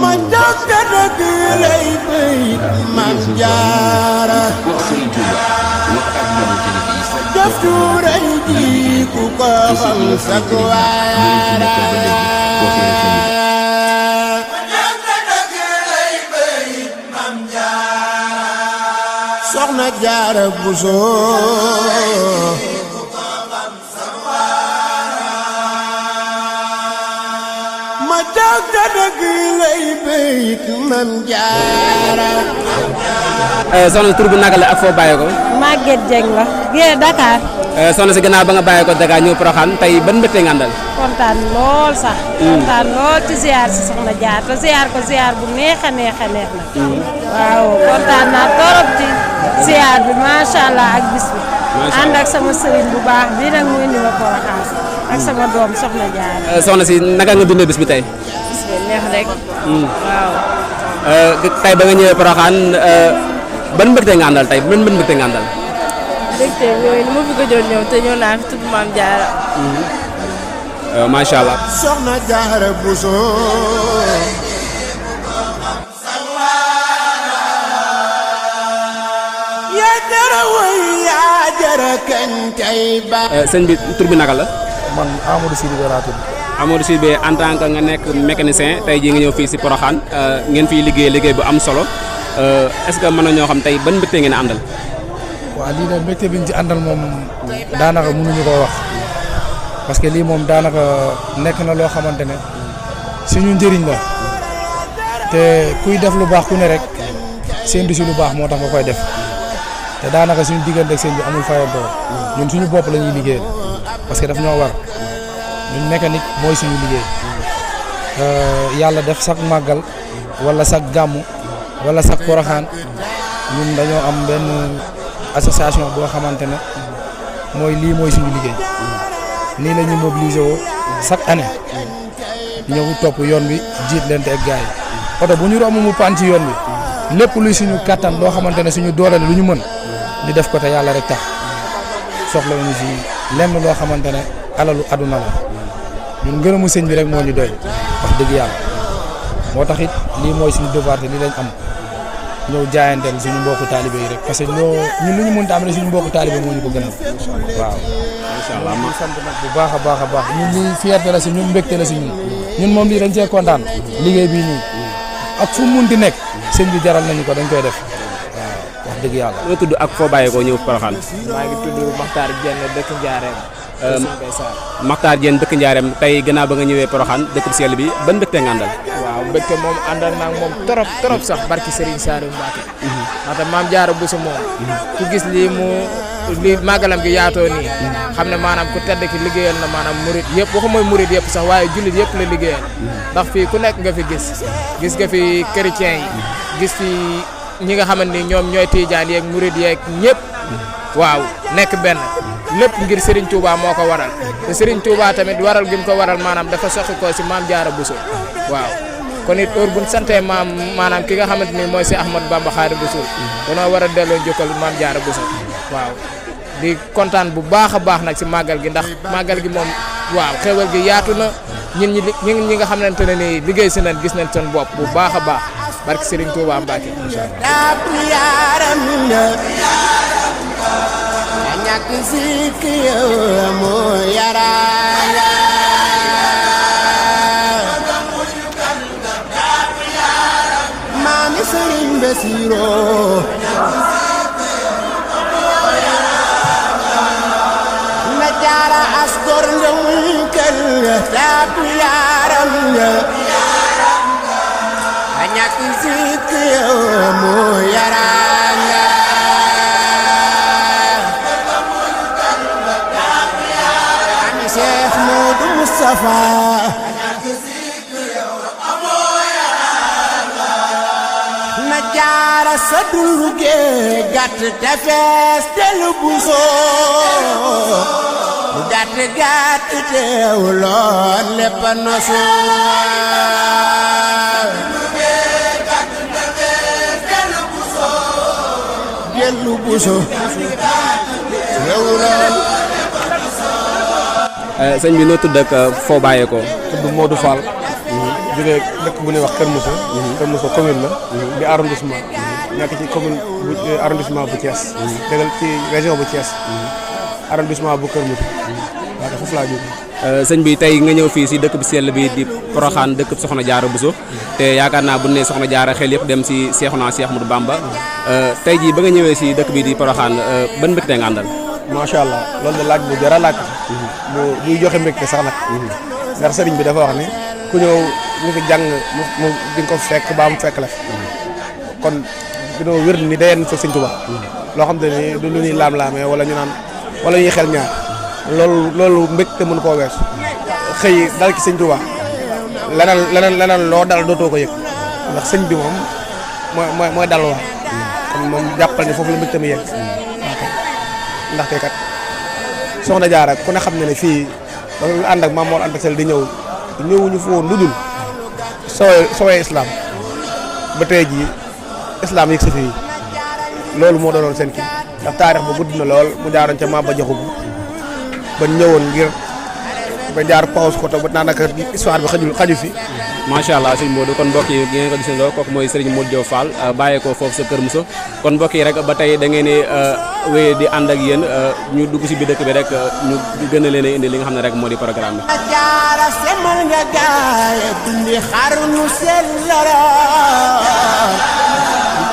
ma jàkka dëgg lay béy Maam Jaara jëf ju rëy ji ku ko xam sak waara Soxna Jaara Buso ma jàkka dëgg lay béy Maam Jaara soxna si tur bi naka la ak foo bàyyee ko. Maguette Dieng la Guèye Dakar. soxna si gannaaw ba nga bàyyee ko Dakar ñëw Porokhane tey ban mbégte nga àndal. kontaan lool sax. kontaan lool ci ziar si soxna Jaar te ziar ko ziar bu neex a neex a neex nag. waaw kontaan naa torop ci ziar bi macha allah ak bis bi. ànd ak sama sëriñ bu baax bii nag mu indi ma Porokhane ak sama doom soxna Jaar. soxna si naka nga dundee bis bi tey. bis bi neex rek. waaw. tey ba nga ñëwee Porokhane ban mbégte nga àndal tey ban mbégte nga àndal. mbégte yooyu ni ma fi gëjoon ñëw te ñëw naa fi tudd Maam Jaara. macha allah. Soxna Jaara Buso yaa jara way yaa jara kañ tey ba sëñ bi tur bi naka la. man Amadou Sidibé laa tudd. Amadou Sidibé en tant que nga nekk mécanicien tey jii nga ñëw fii si Porokhane ngeen fiy liggéey bu am solo est-ce que mën na ñoo xam tey ban mbégte ngeen a àndal. waaw lii nag mbégte bi ñu ci àndal moom daanaka mënuñu koo wax parce que lii moom daanaka nekk na loo xamante ne suñu njëriñ la te kuy def lu baax ku ne rek seen du si lu baax moo tax nga koy def te daanaka suñu diggante ak seen bi amul fayantoo ñun suñu bopp la ñuy liggéey parce que daf ñoo war ñun mécanique mooy suñu liggéey yàlla def sax màggal wala sax gàmmu wala sax Porokhane ñun dañoo am benn association boo xamante ne mooy lii mooy suñu liggéey nii la ñuy mobiliser woo chaque année ñëw topp yoon bi jiit leen te ak gars yi oto bu ñu romb mu pan ci yoon bi lépp luy suñu kattan loo xamante ne suñu doole lu ñu mën ñu def ko te yàlla rek tax soxla ñu si lenn loo xamante ne alalu aduna la ñun ngërëmu sëñ bi rek moo ñu doy wax dëgg yàlla moo tax it lii mooy suñu devoir te lii lañ am ñëw jaayanteel suñu mbokku taalibe yi rek parce que ñun lu ñu mënta am rek suñu mbokku taalibe moo ñu ko gënal waaw. macha allah ñu sant nag bu baax a baax ñun lii fierté la si ñun mbégte la si ñun moom lii dañ cee kontaan liggéey bii nii ak fu mu munti nekk sëñ bi jaral nañu ko dañ koy def waaw wax dëgg yàlla. nga tudd ak foo bàyyee ko ñëw Porokhane. maa ngi tudd Makhtar Dieng dëkk Njaareem. Makhtar Dieng dëkk Njaareem tey gannaaw ba nga ñëwee Porokhane dëkk bu sell bi ban mbégte nga àndal. waaw mbégte moom àndal naa moom trop sax barki Serigne Saliou Mbacké. ndaxte Maam Jaara Buso moom. ku gis lii màggalam gi yaatoo nii. xam ne maanaam ku tedd ki liggéeyal na maanaam murit yëpp waxu mooy murit yëpp sax waaye jullit yëpp la liggéeyal. ndax fii ku nekk nga fi gis nga fi chrétien yi gis fi ñi nga xamante ni ñoom ñooy tijaan yeeg murit yeeg ñëpp. waaw nekk benn lépp ngir Serigne Touba moo ko waral te Serigne Touba tamit waral gi mu ko waral maanaam dafa soxi ko si Maam Jaara Buso waaw kon it heure bu ñu santee maanaam ki nga xamante ni mooy si Ahmadou Bamba Xaadimu Rasuul danoo war a delloo njukkal Maam Jaara Buso waaw di kontaan bu baax a baax nag si màggal gi ndax màggal gi moom waaw xéwal gi yaatu na ñi nga xamante ne ni liggéey si nañ gis nañ seen bopp bu baax a baax barke Serigne Touba Mbacké incha allah. ñàkk sikk yow moo yaraaya maami Sëriñ Basiru na jaara asgor nga muy kër taatu yaaram nga ñàkk sikk yow moo yaraaya Cheikh Modou Moustapha na jaara sa dundu gee gàtt te fees te lu buso lu gàtt teewuloon lépp a nosu gelu buso teewuloon sëñ bi noo tudd ak foo bàyyee ko. tudd Modou Fall. jógee dëkk bu ñuy wax Kër Moussa. Kër Moussa commune la. di arrondissement. nekk ci commune bu arrondissement bu Thiès. dëggal ci région bu Thiès. arrondissement bu Kër Moussa. waaw foofu laa jógee. sëñ bi tey nga ñëw fii si dëkk bi sell bi di Porokhane dëkk bi Soxna Diarra Bousso te yaakaar naa bu ne Soxna Diarra xel yëpp dem si Seexuna Seex Ahmadu Bamba tey jii ba nga ñëwee si dëkk bi di Porokhane ban mbégte nga àndal. macha allah loolu de laaj bu jar a laaj. buy joxe mbégte sax nag. ndax sëriñ bi dafa wax ne ku ñëw ñu fi jàng mu di nga ko fekk ba mu fekk la fi. kon dinoo wér ni dayen fa sëñ Tuubaa loo xam te ni du lu ñuy laam-laamee wala ñu naan wala ñuy xel ñaar loolu mbégte mënu koo weesu xëy dal ci sëñ Tuubaa leneen loo dal dootoo ko yëg ndax sëñ bi moom mooy dal waa kon moom jàppal ni foofu la mbégte mi yegg ndaxte kat Soxna Diarra ku ne xam ne ne fii ba nga ànd ak Maam Mor Anta Sali di ñëwuñu fa woon lu dul sowee islam ba tey jii islam yëg si fii loolu moo doonoon seen kii ndax taarix ba gudd na lool mu jaaroon ca Maba Jaxu ba ñëwoon ngir ba jaar pause ko te ba daanaka histoire bi xaju fi. macha allah sëñ Modou kon mbokk yi ngeen ko gisandoo kooku mooy Serigne Modou Diop Fall bàyyeekoo foofu sa Kër Moussa kon mbokk yi rek ba tey da ngeen di wéy di ànd ak yéen ñu dugg si biir dëkk bi rek ñu gën a leen a indi li nga xam ne rek moo di programme bi. Diarra semal nga gaay dundi xarnu sellara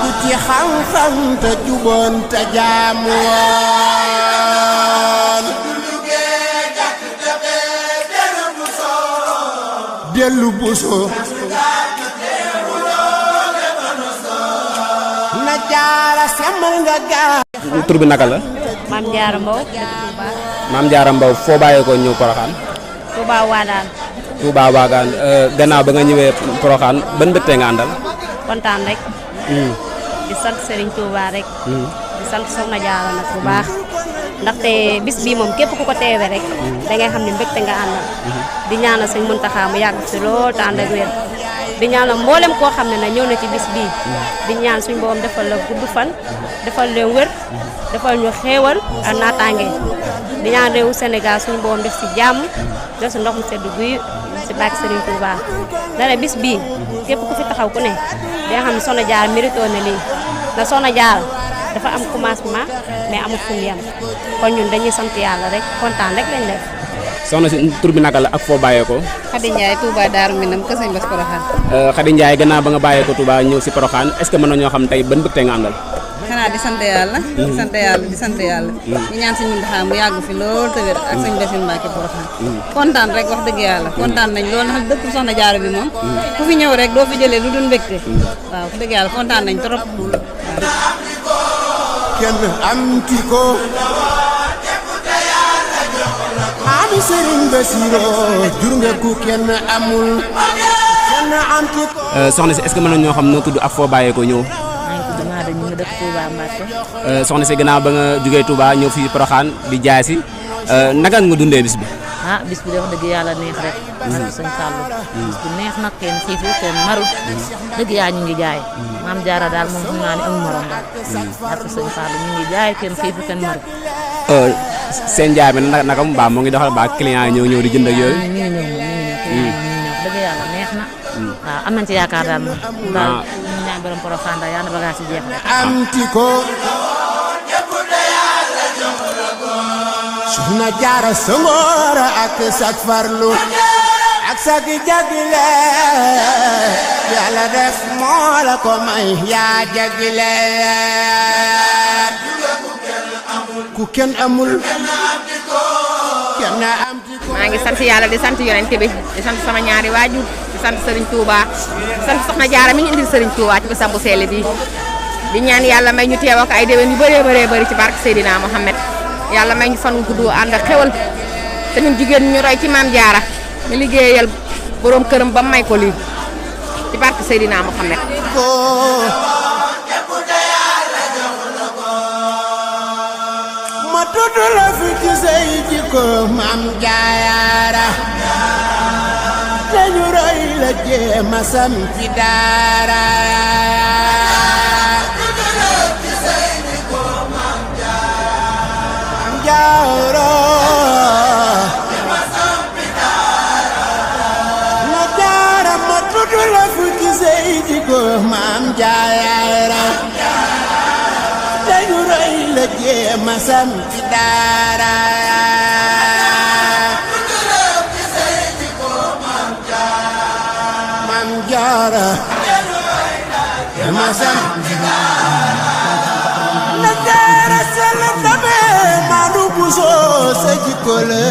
ku ci xam-xam te juboon te jaamu woon dellu Bousso na Diarra semal nga gaay. tur bi naka la. Maam Diarra Mbow dëkk Touba. Maam Diarra Mbow foo bàyyeekoo ñëw Porokhane. Touba Wadaan. Touba Wadaan gannaaw ba nga ñëwee Porokhane ban mbégte nga àndal. kontaan rek. di sant Serigne Touba rek. di sant Soxna Diarra nag bu baax. ndaxte bis bii moom képp ku ko teewee rek. da ngay xam ne mbégte nga àndal. di ñaanal sëñ Muntaxa mu yàgg fi lool te ànd ak wér. di ñaanal mboolem koo xam ne nag ñëw na ci bis bii. di ñaan suñu borom defal la gudd fan. defal leen wér. defal ñu xéewal ak naataange. di ñaan réewu Sénégal suñu borom def si jàmm. def si ndox mu sedd guy si bàkki Serigne Touba. dana bis bii képp ku fi taxaw ku ne. di nga xam ne Soxna Diarra mérito na lii. ndax Soxna Diarra dafa am commencement mais amul fu mu yem kon ñun dañuy sant yàlla rek kontaan rek lañ def. soxna si tur bi naka la ak foo bàyyeekoo. Khady Ndiaye Touba Darou Minam Kër Sëñ Bass Porokhane. Khady Ndiaye gannaaw ba nga bàyyeekoo Touba ñëw si Porokhane est-ce que mën nañoo xam tey ban mbégte nga àndal. xanaa di sant yàlla. di sant yàlla di sant yàlla. ñu ñaan Sëñ Muntaxa mu yàgg fi lool te wér ak Sëñ Bassirou Mbacké Porokhane. kontaan rek wax dëgg yàlla kontaan nañ lool ndax dëkk Soxna Diarra bi moom. ku fi ñëw rek doo fi jëlee lu dul mbégte. waaw wax dëgg yàlla kontaan nañ trop. kenn am ti ko ami Serigne Bassirou jur nga ku kenn amul kenn am ti ko. soxna si est-ce que mën nañoo xam noo tudd ak foo bàyyeekoo ñëw. maa ngi tudd Maada ñu ngi dëkk Touba Mbacké. soxna si gannaaw ba nga jugee Touba ñëw fii Porokhane di jaay si naka nga dundee bis bi. bis bi de wax dëgg yàlla neex rek. barke Sëñ Fallu. bis bi neex nag kenn xiifu kenn marul. dëgg yaa ñu ngi jaay. Maam Diarra daal moom xam naa ne amul morom daal. barke Sëñ Fallu ñu ngi jaay kenn xiifu kenn marul. seen jaay bi naka mu baax moo ngi doxal baax client yi ñëw di jënd ak yooyu. ñu ngi ñëw dëgg yàlla neex na. waaw am nañ ci yaakaar daal moom. daal ñu ñaan borom Porokhane daal yàlla na bagage yi jeex rek. am ti ko Soxna Diarra sa ngóor ak sak farlu ak sak jagle yàlla def moo la ko may yaa jagle ku kenn amul kenn am ti ko. maa ngi sant yàlla di sant yonent bi di sant sama ñaari waajur di sant Serigne Touba di sant Soxna Diarra mi ñu indil Serigne Touba ci bisam bu sell bi di ñaan yàlla may ñu teew ak ay déwén yu bëree bëri ci barke Seydina Mohamed yàlla may ñu fan wu gudd ànd ak xewal te ñun jigéen ñu roy ci Maam Diarra mi liggéeyal borom këram ba may ko lii ci barke Seydina Mohamed. ma tudd la fi ci say jikko Maam Diarra te ñu roy la jéem a sam ci daara. na Diarra ma say jikko maam jaara dañu roy la jéema sam ci daara maam jaara jéema sam ci daara na jaara sell dame maanu busoo sa jikko la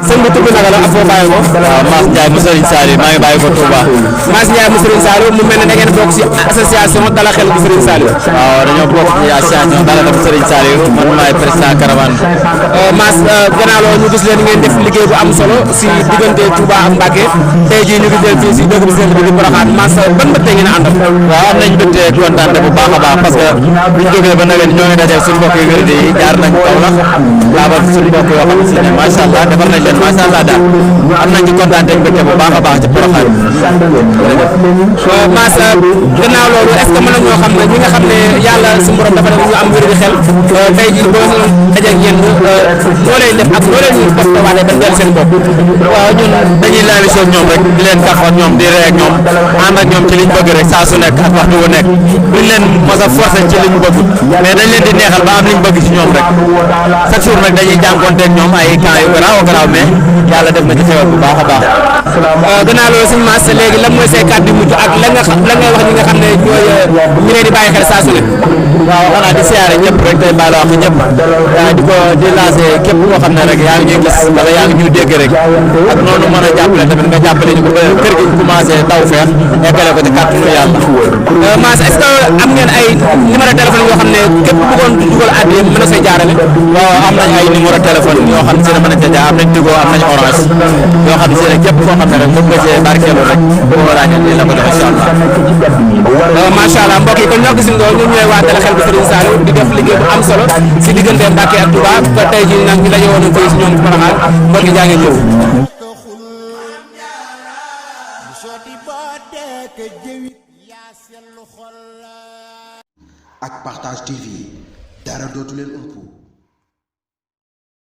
sëñ bi tudd naka la ak foo bàyyi ko. waaw Mass Ndiaye mu Serigne Saliou maa ngi bàyyi ko Touba. Mass Ndiaye mu Serigne Saliou mu mel ne da ngeen bokk ci association Dala Xel bu Serigne Saliou. waaw dañoo bokk ci association Dala Xel bu Serigne Saliou man maay président caravane bi. Mass gannaaw loolu ñu gis leen ngeen def liggéey bu am solo si diggante Touba ak Mbacké tey jii ñu gis leen fii si dëkk bi seen bi di Porokhane Mass ban mbégte ngeen a àndal. waaw am nañ mbégte kontaan bu baax a baax parce que buñ jógee ba nag ñoo ngi dajeel suñu mbokk yu wér di jaar nañ Kaolack laabal suñu mbokk yoo xam si ne macha allah defar nañ leen macha allah daal am nañ ci kontaan ak mbégte bu baax a baax ci Porokhane. Mass gannaaw loolu est-ce que mën nañoo xam ne ñi nga xam ne yàlla suñu borom dafa def ñu am wér di xel tey jii boo dajeeg yéen noo leen def ak noo leen ñu def waale ba jël seen bopp. waaw ñun dañuy laaj si ñoom rek di leen kaf ak ñoom di ree ak ñoom ànd ak ñoom ci liñ bëgg rek saa su nekk ak waxtu wu nekk duñ leen mos a forcé ci liñ bëgg mais dañ leen di neexal ba am liñ bëgg ci ñoom rek chaque jour nag dañuy jànkuwanteeg ñoom ay camps yu garaaw a garaaw mais yàlla def na ci xewal bu baax a baax. gannaaw loolu suñu Mass léegi lan mooy say kàddu yu mujj ak la nga wax ñi nga xam ne ñooy ñi leen di bàyyi xel saa su ne. waaw xanaa di siyaare ñëpp rek tey baal wax ñëpp di lancé képp koo xam ne rek yaa ngi ñuy gis wala yaa ngi ñuy dégg rek ak noonu mën a jàppale tamit nga jàppale ñu ko ba kër gi commencé taw feex eggale ko ci kàttanu yàlla. Mass est-ce que am ngeen ay numéro téléphone yoo xam ne képp ku bëggoon dugal addiya mën na say jaarale. waaw am nañ ay numéro téléphone yoo xam ne si ne mën nañ ca jaar am nañ Tigo am nañ Orange yoo xam ne si ne képp koo xam ne rek bëgg nga cee barkeelu rek boo laajee nii la ko def incha allah. macha allah mbokk yi kon ñoo gis nga ñun ñooy waa Dala Xel bu Serigne Saliou di def liggéey bu am solo si diggante Mbacké ak Touba ba tey jii nag ñu daje woon fii si ñoom Porokhane mbokk yi jaa ngeen jëf. ak Partage TV dara dootu leen ëmp.